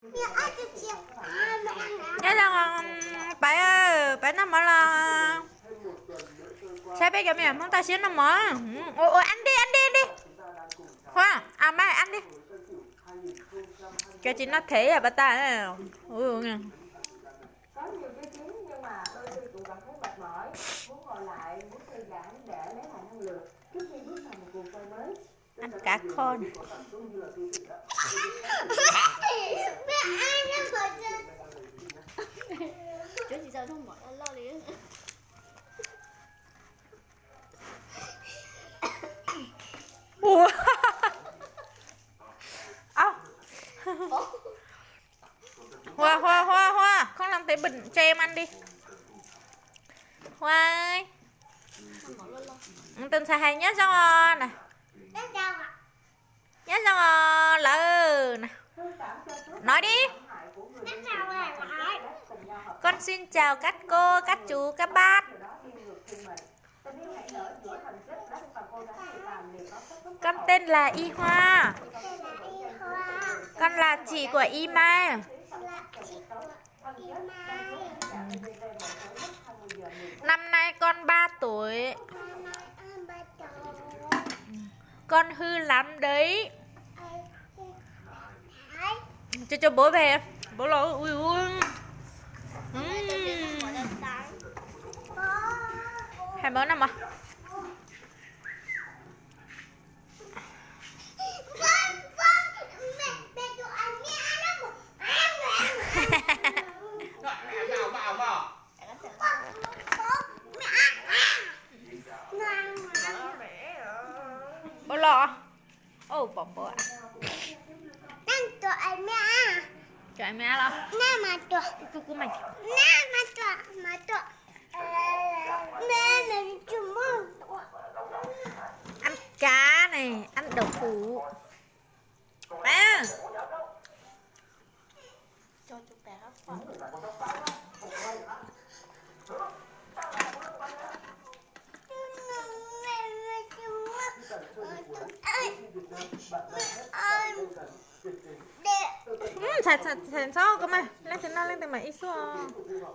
Nyob zoo pab, pab noj mov los. Saib peb cov me nyuam Hmoob toj siab noj mov. Ua, ua, ăn đi, ăn đi, ăn đi. Hoa, à, mai ăn đi. Cov tsis noj them yog pas tas. Ăn cá kho nè. Ua. Hoa, hoa, hoa, hoa, không làm tệ bẩn cho em ăn đi. Hoa ơi. Tus ntxhais hais nyob zoo os nè. Nyob zoo os lawm nè. Nói đi. Con xin chào các cô, các chú, các bác. Con tên là Y Hoa. Con là chị của Y Mai. Năm nay con ba tuổi. Con hư lắm đấy. Cho cho bố về. Bố lo ui ui. Hai bố năm à? Bố lo. Ồ, bỏ bố ạ. Chuột em lo. Cu cu mày. Ăn cá này, ăn đậu hũ. Ba. Ntxhais, ntxhais ntxhais, koj mas leej twg noj leej twg mam ib suab.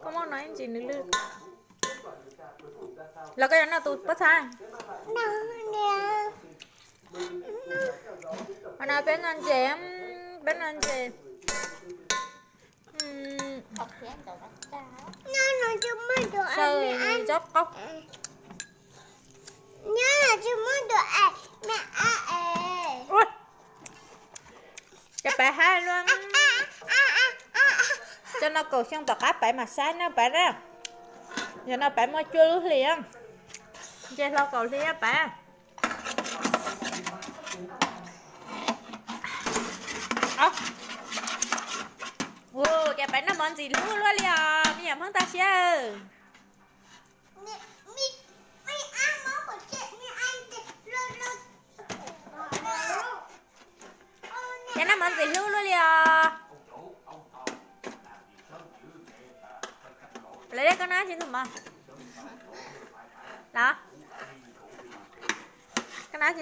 Koj muab no ib ntsis nws lwj. Los koj yuav noj tus pob txha. Qhov no peb noj ntses, peb noj ntses. Xaw zaub qaub. Ua, cas pab hais luaj. Cov no kaum xyoo tom qab pab mam saib na pab na. Yog no pab muaj cuaj lub hlis, ntses hlo kaum hli pab. Ua, cas pab noj mov ntxim hlub luaj li os me nyuam Hmoob toj siab. Cas noj mov ntxim hlub luaj li os. Lawv dej koj noj tsis ntug mov los?